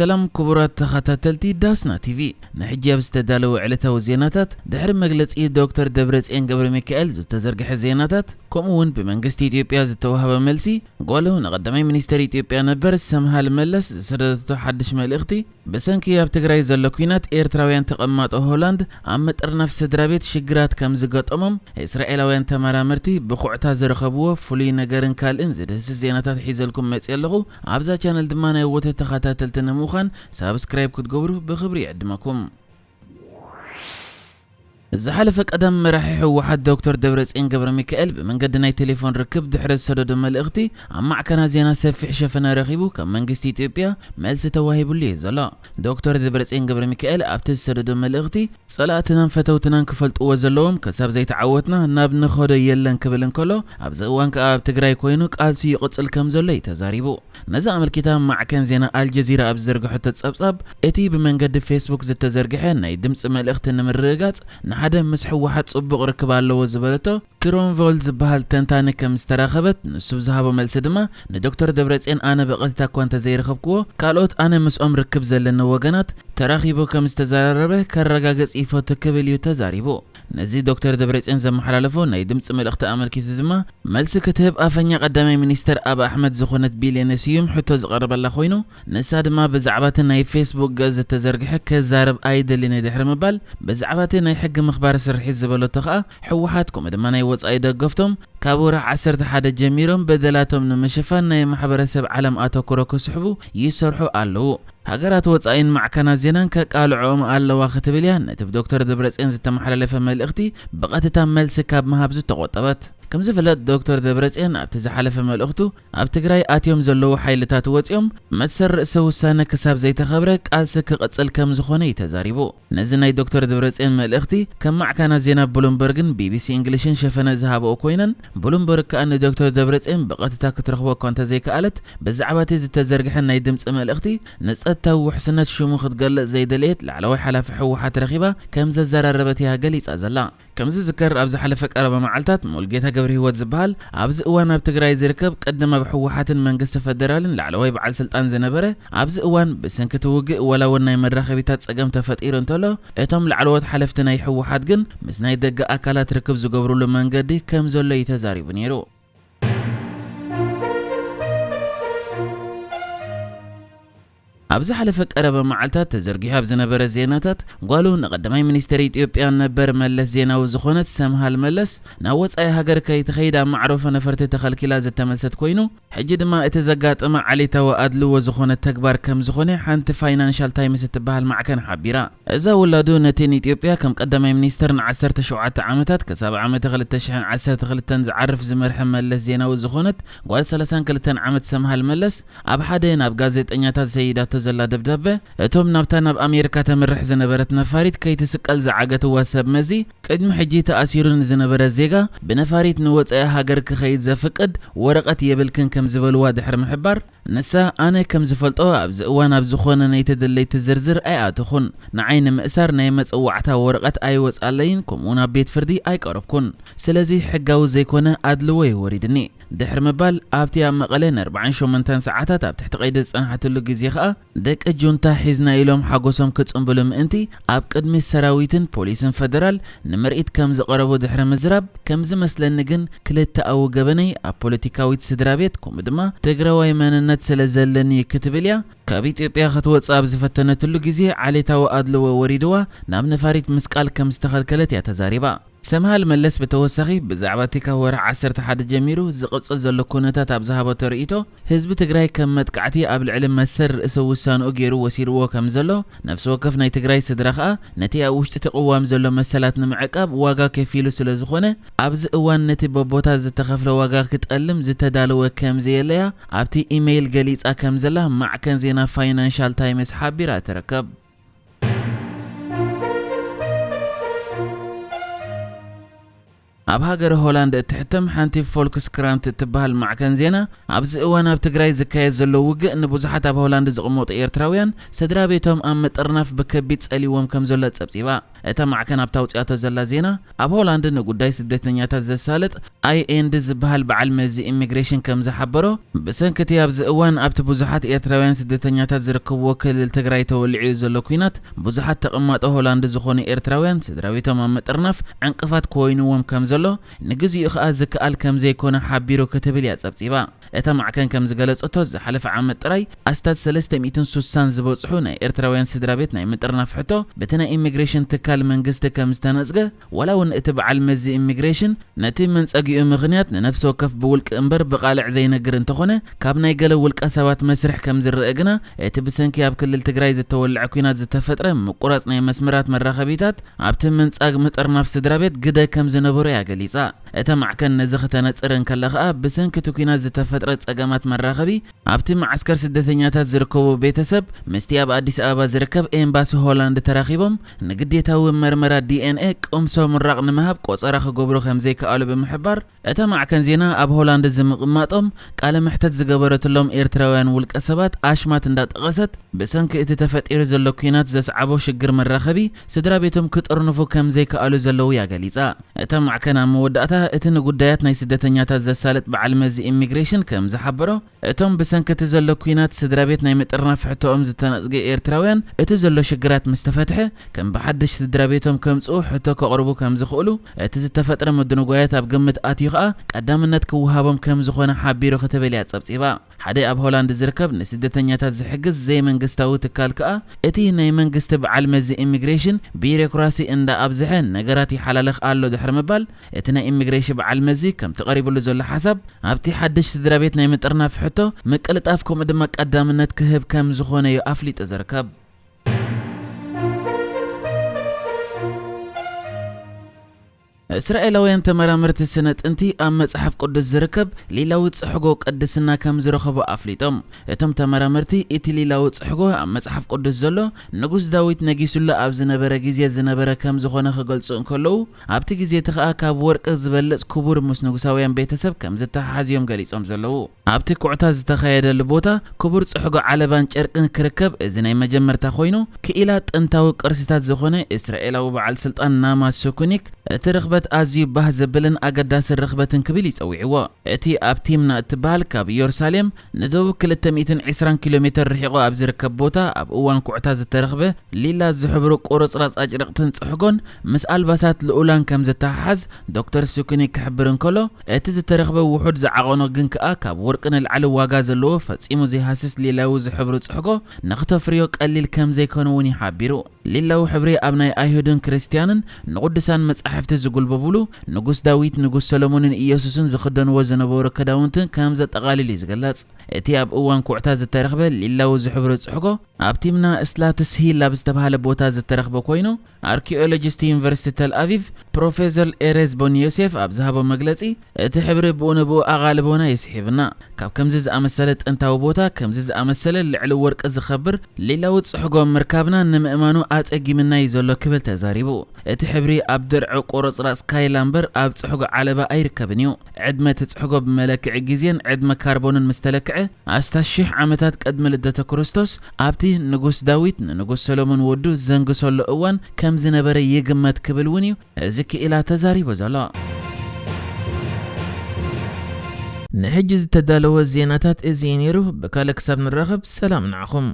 ሰላም ክቡራት ተኸታተልቲ ዳስና ቲቪ፣ ንሕጂ ኣብ ዝተዳለወ ዕለታዊ ዜናታት፣ ድሕሪ መግለጺ ዶክተር ደብረጽዮን ገብረ ሚካኤል ዝተዘርግሐ ዜናታት፣ ከምኡ እውን ብመንግስቲ ኢትዮጵያ ዝተዋህበ መልሲ፣ ጓሉ ንቀዳማይ ሚኒስተር ኢትዮጵያ ነበር ሰምሃል መለስ ዝሰደደቶ ሓድሽ መልእኽቲ፣ ብሰንኪ ኣብ ትግራይ ዘሎ ኲናት ኤርትራውያን ተቐማጦ ሆላንድ ኣብ ምጥርናፍ ስድራ ቤት ሽግራት ከም ዝገጠሞም፣ እስራኤላውያን ተመራመርቲ ብኹዕታ ዝረኸብዎ ፍሉይ ነገርን ካልእን ዝድህስስ ዜናታት ሒዘልኩም መፅእ ኣለኹ። ኣብዛ ቻነል ድማ ናይ ወትሩ ተኸታተልቲ ንምዃን ሳብስክራይብ ክትገብሩ ብኽብሪ ይዕድመኩም። ዝሓለፈ ቀዳም መራሒ ህወሓት ዶክተር ደብረጽዮን ገብረ ሚካኤል ብመንገዲ ናይ ቴሌፎን ርክብ ድሕሪ ዝሰደዶ መልእኽቲ፣ ኣብ ማዕከናት ዜና ሰፊሕ ሸፈነ ረኺቡ፣ ካብ መንግስቲ ኢትዮጵያ መልሲ ተዋሂቡሉ እዩ ዘሎ። ዶክተር ደብረጽዮን ገብረ ሚካኤል ኣብቲ ዝሰደዶ መልእኽቲ፣ ጸላእትናን ፈተውትናን ክፈልጥዎ ዘለዎም፣ ክሳብ ዘይተዓወትና ናብ ንኸዶ የለን ክብል እንከሎ፣ ኣብዚ እዋን ከኣ ኣብ ትግራይ ኮይኑ ቃልሱ ይቕጽል ከም ዘሎ እዩ ተዛሪቡ። ነዚ ኣመልኪታ ማዕከን ዜና ኣልጀዚራ ኣብ ዝዘርግሐቶ ጸብጻብ፣ እቲ ብመንገዲ ፌስቡክ ዝተዘርግሐ ናይ ድምጺ መልእኽቲ ንምርግጋጽ፣ ንሓደ ምስ ህወሓት ጽቡቕ ርክብ ኣለዎ ዝበለቶ ትሮንቮል ዝበሃል ተንታኒ ከም ዝተራኸበት፣ ንሱ ብዝሃቦ መልሲ ድማ፣ ንዶክተር ደብረጽዮን ኣነ ብቐጥታ እኳ እንተዘይረኸብክዎ፣ ካልኦት ኣነ ምስኦም ርክብ ዘለኒ ወገናት ተራኺቡ ከም ዝተዘራረበ ከረጋግጽ ይፈቱ ክብል እዩ ተዛሪቡ። ነዚ ዶክተር ደብረጽዮን ዘመሓላለፎ ናይ ድምጺ መልእኽቲ ኣመልኪቱ ድማ፣ መልሲ ክትህብ ኣፈኛ ቀዳማይ ሚኒስተር ኣብ ኣሕመድ ዝኾነት ቢሌነ ስዩም ሕቶ ዝቐረበላ ኮይኑ፣ ንሳ ድማ ብዛዕባ እቲ ናይ ፌስቡክ ገጽ ዝተዘርግሐ ክዛረብ ኣይደልን እየ ድሕሪ ምባል፣ ብዛዕባ እቲ ናይ ሕጊ ምኽባር ስርሒት ዝበለቶ ከኣ፣ ህወሓት ከምኡ ድማ ናይ ወጻኢ ደገፍቶም ካብ ወርሒ ዓሰርተ ሓደ ጀሚሮም በደላቶም ንምሽፋን ናይ ማሕበረሰብ ዓለም ኣተኩሮ ክስሕቡ ይሰርሑ ኣለዉ። ሃገራት ወጻኢን ማዕከናት ዜናን ከቃልዕኦም ኣለዋ ክትብል እያ ነቲ ብዶክተር ደብረጽዮን ዝተመሓላለፈ መልእኽቲ ብቐጥታ መልሲ ካብ ምሃብ ዝተቖጠበት። ከም ዝፍለጥ ዶክተር ደብረጽዮን ኣብቲ ዝሓለፈ መልእኽቱ፣ ኣብ ትግራይ ኣትዮም ዘለዉ ሓይልታት ወጺኦም መሰል ርእሰ ውሳነ ክሳብ ዘይተኸብረ ቃልሲ ክቕጽል ከም ዝኾነ እዩ ተዛሪቡ። ነዚ ናይ ዶክተር ደብረጽዮን መልእኽቲ ከም ማዕከናት ዜና ብሉምበርግን ቢቢሲ እንግሊሽን ሸፈነ ዝሃብኦ ኮይነን፣ ብሉምበርግ ከኣ ንዶክተር ደብረጽዮን ብቐጥታ ክትረኽቦ እኳ እንተዘይከኣለት፣ ብዛዕባ እቲ ዝተዘርግሐ ናይ ድምጺ መልእኽቲ ንጸጥታዊ ውሕስነት ሽሙ ክትገልጽ ዘይደለየት ላዕለዋይ ሓላፊ ህወሓት ረኺባ ከም ዘዘራረበት እያ ገሊጻ ዘላ። ከም ዝዝከር፣ ኣብ ዝሓለፈ ቀረባ መዓልታት ሙሉጌታ ገብረሂወት ዝበሃል ኣብዚ እዋን ኣብ ትግራይ ዝርከብ ቀደም ኣብ ህወሓትን መንግስቲ ፈደራልን ላዕለዋይ በዓል ስልጣን ዝነበረ፣ ኣብዚ እዋን ብሰንኪ እቲ ውግእ ዋላ እውን ናይ መራኸቢታት ጸገም ተፈጢሩ እንተሎ፣ እቶም ላዕለዎት ሓለፍቲ ናይ ህወሓት ግን ምስ ናይ ደገ ኣካላት ርክብ ዝገብሩሉ መንገዲ ከም ዘሎ እዩ ተዛሪቡ ነይሩ። ኣብ ዝሓለፈ ቀረባ መዓልታት ተዘርጊሑ ኣብ ዝነበረ ዜናታት፣ ጓሉ ንቀዳማይ ሚኒስተር ኢትዮጵያ ነበር መለስ ዜናዊ ዝኾነት ሰምሃል መለስ፣ ናብ ወጻኢ ሃገር ከይትኸይድ ኣብ መዕረፎ ነፈርቲ ተኸልኪላ ዝተመልሰት ኮይኑ፣ ሕጂ ድማ እቲ ዘጋጠመ ዓሌታዊ ኣድልዎ ዝኾነ ተግባር ከም ዝኾነ ሓንቲ ፋይናንሻል ታይምስ እትበሃል ማዕከን ሓቢራ። እዛ ውላዱ ነቲ ንኢትዮጵያ ከም ቀዳማይ ሚኒስተር ንዓሰርተ ሸውዓተ ዓመታት ክሳብ ዓመተ ክልተ ሽሕን ዓሰርተ ክልተን ዝዓርፍ ዝመርሐ መለስ ዜናዊ ዝኾነት ጓል ሰላሳን ክልተን ዓመት ሰምሃል መለስ፣ ኣብ ሓደ ናብ ጋዜጠኛታት ሰይዳቶ ዘላ ደብዳበ፣ እቶም ናብታ ናብ ኣሜሪካ ተምርሕ ዝነበረት ነፋሪት ከይትስቀል ዝዓገትዋ ሰብ መዚ፣ ቅድሚ ሕጂ ተኣሲሩ ንዝነበረ ዜጋ፣ ብነፋሪት ንወጻኢ ሃገር ክኸይድ ዘፍቅድ ወረቐት የብልክን ከም ዝበልዋ ድሕሪ ምሕባር፣ ንሳ፣ ኣነ ከም ዝፈልጦ ኣብዚ እዋን ኣብ ዝኾነ ናይ ተደለይቲ ዝርዝር ኣይኣተኹን። ንዓይ ንምእሳር ናይ መጸዋዕታ ወረቐት ኣይወጻለይን፣ ከምኡውን ኣብ ቤት ፍርዲ ኣይቀረብኩን። ስለዚ ሕጋዊ ዘይኮነ ኣድልዎ እዩ ወሪድኒ። ድሕሪ ምባል፣ ኣብቲ ኣብ መቐለ ንኣርባዓን ሸሞንተን ሰዓታት ኣብ ትሕቲ ቀይዲ ዝጸንሓትሉ ግዜ ኸኣ፣ ደቂ ጁንታ ሒዝና ኢሎም ሓጎሶም ክጽንብሉ ምእንቲ፣ ኣብ ቅድሚ ሰራዊትን ፖሊስን ፈደራል ንምርኢት ከም ዝቐረቡ ድሕሪ ምዝራብ፣ ከም ዝመስለኒ ግን ክልተኣዊ ገበነይ ኣብ ፖለቲካዊት ስድራ ቤት፣ ከምኡ ድማ ትግራዋይ መንነት ስለ ዘለኒ እዩ ክትብል እያ ካብ ኢትዮጵያ ክትወጽእ ኣብ ዝፈተነትሉ ግዜ ዓሌታዊ ኣድልዎ ወሪድዋ ናብ ነፋሪት ምስቃል ከም ዝተኸልከለት እያ ተዛሪባ። ሰምሃል መለስ ብተወሳኺ ብዛዕባ እቲ ካብ ወርሒ ዓሰርተ ሓደ ጀሚሩ ዝቕጽል ዘሎ ኩነታት ኣብ ዝሃበቶ ርእይቶ፣ ህዝቢ ትግራይ ከም መጥቃዕቲ ኣብ ልዕሊ መሰል ርእሰ ውሳንኡ ገይሩ ወሲድዎ ከም ዘሎ፣ ነፍሲ ወከፍ ናይ ትግራይ ስድራ ኸኣ ነቲ ኣብ ውሽጢ እቲ ቅዋም ዘሎ መሰላት ንምዕቃብ ዋጋ ከፊሉ ስለ ዝኾነ፣ ኣብዚ እዋን ነቲ በቦታት ዝተኸፍለ ዋጋ ክጠልም ዝተዳለወ ከም ዘየለያ ኣብቲ ኢሜይል ገሊጻ ከም ዘላ ማዕከን ዜና ፋይናንሻል ታይምስ ሓቢራ ትርከብ። ኣብ ሃገረ ሆላንድ እትሕተም ሓንቲ ፎልክስክራንት እትበሃል ማዕከን ዜና፣ ኣብዚ እዋን ኣብ ትግራይ ዝካየድ ዘሎ ውግእ ንብዙሓት ኣብ ሆላንድ ዝቕመጡ ኤርትራውያን ስድራ ቤቶም ኣብ ምጥርናፍ ብከቢድ ጸሊዎም ከም ዘሎ ጸብጺባ። እታ ማዕከን ኣብታ ኣውጽኣቶ ዘላ ዜና፣ ኣብ ሆላንድ ንጉዳይ ስደተኛታት ዘሳልጥ ኣይ ኤንዲ ዝበሃል በዓል መዚ ኢሚግሬሽን ከም ዝሓበሮ፣ ብሰንኪ እቲ ኣብዚ እዋን ኣብቲ ብዙሓት ኤርትራውያን ስደተኛታት ዝርከብዎ ክልል ትግራይ ተወሊዑ ዘሎ ኲናት፣ ብዙሓት ተቐማጦ ሆላንድ ዝኾኑ ኤርትራውያን ስድራ ቤቶም ኣብ ምጥርናፍ ዕንቅፋት ኮይንዎም ከም ዘሎ፣ ንግዚኡ ኸኣ ዝከኣል ከም ዘይኮነ ሓቢሩ ክትብል እያ ጸብጺባ። እታ ማዕከን ከም ዝገለጸቶ፣ ዝሓለፈ ዓመት ጥራይ ኣስታት ሰለስተ ሚእትን ሱሳን ዝበጽሑ ናይ ኤርትራውያን ስድራ ቤት ናይ ምጥርናፍ ሕቶ ብቲ ናይ ኢሚግሬሽን ትካል መንግስቲ ከም ዝተነጽገ፣ ዋላ እውን እቲ በዓል መዚ ኢሚግሬሽን ነቲ መንጸጊኡ ምኽንያት ንነፍሲ ወከፍ ብውልቂ እምበር ብቓልዕ ዘይነግር እንተኾነ፣ ካብ ናይ ገለ ውልቀ ሰባት መስርሕ ከም ዝረአ ግና፣ እቲ ብሰንኪ ኣብ ክልል ትግራይ ዝተወልዐ ኲናት ዝተፈጥረ ምቁራጽ ናይ መስመራት መራኸቢታት ኣብቲ ምንጻግ ምጥርናፍ ስድራ ቤት ግደ ከም ዝነበሮ እያ ገሊጻ። እታ ማዕከን ነዚ ክተነጽር እንከላ ኸኣ፣ ብሰንኪ እቲ ኲናት ዝተፈጥረ ጸገማት መራኸቢ፣ ኣብቲ መዓስከር ስደተኛታት ዝርከቡ ቤተሰብ ምስቲ ኣብ ኣዲስ ኣበባ ዝርከብ ኤምባሲ ሆላንድ ተራኺቦም ንግዴታዊ መርመራ ዲ ኤን ኤ ቅምሶ ምራቕ ንምሃብ ቆጸራ ክገብሩ ከም ዘይከኣሉ ብምሕባር፣ እታ ማዕከን ዜና ኣብ ሆላንድ ዝምቕማጦም ቃለ መሕተት ዝገበረትሎም ኤርትራውያን ውልቀ ሰባት ኣሽማት እንዳጠቐሰት፣ ብሰንኪ እቲ ተፈጢሩ ዘሎ ኲናት ዘስዓቦ ሽግር መራኸቢ ስድራ ቤቶም ክጥርንፉ ከም ዘይከኣሉ ዘለዉ እያ ገሊጻ። እታ ማዕከን ኣብ መወዳእታ፣ እቲ ንጉዳያት ናይ ስደተኛታት ዘሳልጥ በዓል መዚ ኢሚግሬሽን ከም ዝሓበሮ፣ እቶም ብሰንኪ እቲ ዘሎ ኲናት ስድራ ቤት ናይ ምጥርናፍ ሕቶኦም ዝተነጽገ ኤርትራውያን፣ እቲ ዘሎ ሽግራት ምስ ተፈትሐ፣ ከም ብሓድሽ ስድራ ቤቶም ከምጽኡ ሕቶ ከቕርቡ ከም ዝኽእሉ፣ እቲ ዝተፈጥረ ምድንጓያት ኣብ ግምት ኣትዩ ኸኣ ቀዳምነት ክወሃቦም ከም ዝኾነ ሓቢሩ ክትብል እያ ጸብጺባ። ሓደ ኣብ ሆላንድ ዝርከብ ንስደተኛታት ዝሕግዝ ዘይመንግስታዊ ትካል ከኣ፣ እቲ ናይ መንግስቲ በዓል መዚ ኢሚግሬሽን ቢሮክራሲ እንዳ ኣብዝሐ ነገራት ይሓላለኽ ኣሎ ድሕሪ ምባል፣ እቲ ናይ ኢሚግሬሽን በዓል መዚ ከምቲ ቀሪብሉ ዘሎ ሓሳብ፣ ኣብቲ ሓድሽ ስድራ ቤት ናይ ምጥርናፍ ሕቶ ምቅልጣፍ ከምኡ ድማ ቀዳምነት ክህብ ከም ዝኾነ እዩ ኣፍሊጡ ዝርከብ። እስራኤላውያን ተመራመርቲ ስነ ጥንቲ ኣብ መጽሓፍ ቅዱስ ዝርከብ ሊላዊ ጽሕጎ ቅድስና ከም ዝረኸቡ ኣፍሊጦም። እቶም ተመራመርቲ፣ እቲ ሊላዊ ጽሕጎ ኣብ መጽሓፍ ቅዱስ ዘሎ፣ ንጉስ ዳዊት ነጊሱሉ ኣብ ዝነበረ ግዜ ዝነበረ ከም ዝኾነ ክገልጹ እንከለዉ፣ ኣብቲ ግዜ እቲ ኸኣ ካብ ወርቂ ዝበልጽ ክቡር ምስ ንጉሳውያን ቤተሰብ ከም ዝተሓሓዝ እዮም ገሊጾም ዘለዉ። ኣብቲ ኩዕታ ዝተኻየደሉ ቦታ ክቡር ጽሕጎ ዓለባን ጨርቅን ክርከብ እዚ ናይ መጀመርታ ኮይኑ፣ ክኢላ ጥንታዊ ቅርስታት ዝኾነ እስራኤላዊ በዓል ስልጣን ናማ ሱኩኒክ፣ እቲ ርኽበት ኣዝዩ ባህ ዘብልን ኣገዳስን ርኽበትን ክብል ይጸዊዕዎ። እቲ ኣብ ቲምና እትበሃል ካብ ኢየሩሳሌም ንደቡብ ክልተ ሚእትን ዕስራን ኪሎ ሜተር ርሒቑ ኣብ ዝርከብ ቦታ፣ ኣብ እዋን ኩዕታ ዝተረኽበ ሊላ ዝሕብሩ ቁርጽራጽ ኣጭርቕትን ጽሕጎን ምስ ኣልባሳት ልኡላን ከም ዝተሓሓዝ ዶክተር ሱኩኒ ክሕብር እንከሎ፣ እቲ ዝተረኽበ ውሑድ ዝዓቐኖ ግን ከኣ ካብ ወርቂ ንላዕሊ ዋጋ ዘለዎ ፈጺሙ ዘይሃስስ ሊላዊ ዝሕብሩ ጽሕጎ ንኽተፍርዮ ቀሊል ከም ዘይኮነ እውን እዩ ሓቢሩ። ሊላዊ ሕብሪ ኣብ ናይ ኣይሁድን ክርስትያንን ንቕዱሳን መጻሕፍቲ ዝጉልበቡሉ፣ ንጉስ ዳዊት፣ ንጉስ ሰሎሞንን ኢየሱስን ዝኽደንዎ ዝነበሩ ክዳውንትን ከም ዘጠቓልል እዩ ዝግለጽ። እቲ ኣብ እዋን ኩዕታ ዝተረኽበ ሊላዊ ዝሕብሩ ጽሕጎ፣ ኣብ ቲምና ስላትስ ሂል ኣብ ዝተባህለ ቦታ ዝተረኽበ ኮይኑ፣ ኣርኪኦሎጂስት ዩኒቨርሲቲ ተል ኣቪቭ ፕሮፌሰር ኤሬዝ ቦን ዮሴፍ ኣብ ዝሃቦ መግለጺ፣ እቲ ሕብሪ ብኡ ንብኡ ኣቓልቦና ይስሒብና። ካብ ከምዚ ዝኣመሰለ ጥንታዊ ቦታ፣ ከምዚ ዝኣመሰለ ልዕሊ ወርቂ ዝኸብር ሊላዊ ጽሕጎ ምርካብና ንምእማኑ ኣጸጊምና እዩ ዘሎ ክብል ተዛሪቡ። እቲ ሕብሪ ኣብ ድርዒ ቁርጽራጽ ካይላ እምበር ኣብ ጽሕጎ ዓለባ ኣይርከብን እዩ። ዕድመ እቲ ጽሕጎ ብመለክዒ ግዜን ዕድመ ካርቦንን ምስ ተለክዐ፣ ኣስታት ሽሕ ዓመታት ቅድሚ ልደተ ክርስቶስ፣ ኣብቲ ንጉስ ዳዊት ንንጉስ ሰሎሞን ወዱ ዘንግሰሉ እዋን ከም ዝነበረ ይግመት ክብል እውን እዩ እዚ ክኢላ ተዛሪቡ ዘሎ። ንሕጂ ዝተዳለወ ዜናታት እዚ እዩ ነይሩ። ብካልእ ክሳብ ንራኸብ፣ ሰላም ንዓኹም።